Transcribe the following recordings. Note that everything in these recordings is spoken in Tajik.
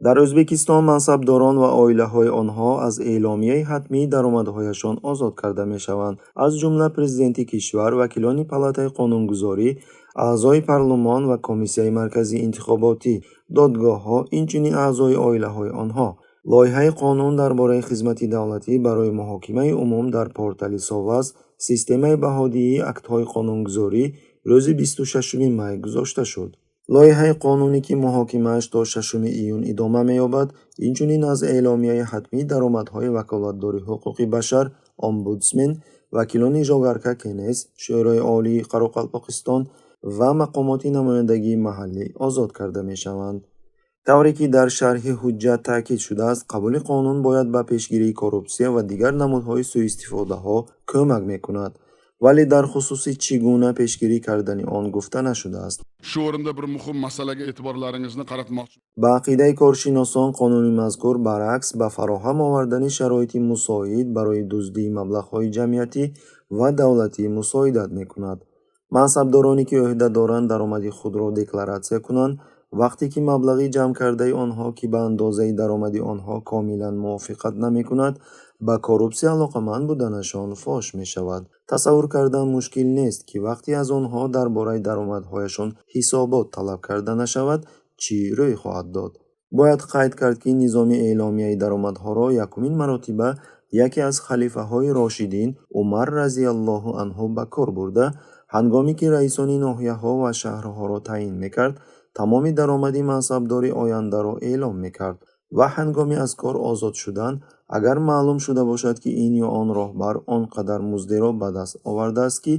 Дар Ӯзбекистон мансабдорон ва оилаҳои онҳо аз эъломияи ҳатмии даромадҳояшон озод карда мешаванд, аз ҷумла президенти кишвар, вакилони палатаи қонунгузорӣ, аъзои парлумон ва Комиссияи марказии интихоботӣ, додгоҳҳо, инчунин аъзои оилаҳои онҳо. Лоиҳаи қонун дар бораи хизмати давлатӣ барои муҳокимаи умум дар портали Соваз, системаи баҳодиҳии актҳои қонунгузорӣ, рӯзи 26 май гузошта шуд. Лоиҳаи қонуне, ки муҳокимааш то 6 июн идома меёбад, инчунин аз эъломияи ҳатмии даромадҳои ваколатдори ҳуқуқи башар Омбудсмен, вакилони Жогорку Кенес, Шӯрои Олии Qoraqalpog'iston ва мақомоти намояндагии маҳаллӣ озод карда мешаванд. Тавре ки дар шарҳи ҳуҷҷат таъкид шудааст, қабули қонун бояд ба пешгирии коррупсия ва дигар намудҳои сӯистифодаҳо кӯмак мекунад, вале дар хусуси чӣ гуна пешгирӣ кардани он гуфта нашудааст. Shu o'rinda bir muhim masalaga e'tiborlaringizni qaratmoqchi. Ба ақидаи коршиносон, қонуни мазкур баръакс ба фароҳам овардани шароити мусоид барои дуздии маблағҳои ҷамъиятӣ ва давлатӣ мусоидат мекунад. Мансабдороне, ки ӯҳда доранд даромади худро декларатсия кунанд, вақте ки маблағи ҷамъкардаи онҳо, ки ба андозаи даромади онҳо комилан мувофиқат намекунад, ба коррупсия алоқаманд буданашон фош мешавад. Тасаввур кардан мушкил нест, ки вақте аз онҳо дар бораи даромадҳояшон ҳисобот талаб карда нашавад, чӣ рӯй хоҳад дод. Бояд қайд кард, ки низоми эъломияи даромадҳоро якумин маротиба яке аз халифаҳои рошидин Умар разияллоҳу анҳу ба кор бурда, ҳангоме ки раисони ноҳияҳо ва шаҳрҳоро таъин мекард, тамоми даромади мансабдори ояндаро эълом мекард ва ҳангоми аз кор озод шудан, агар маълум шуда бошад, ки ин ё он роҳбар он қадар муздеро ба даст овардааст, ки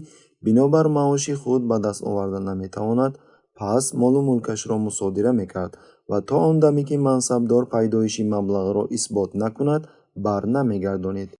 бинобар маоши худ ба даст оварда наметавонад, пас молу мулкашро мусодира мекард ва то он даме, ки мансабдор пайдоиши маблағро исбот накунад, бар намегардонид.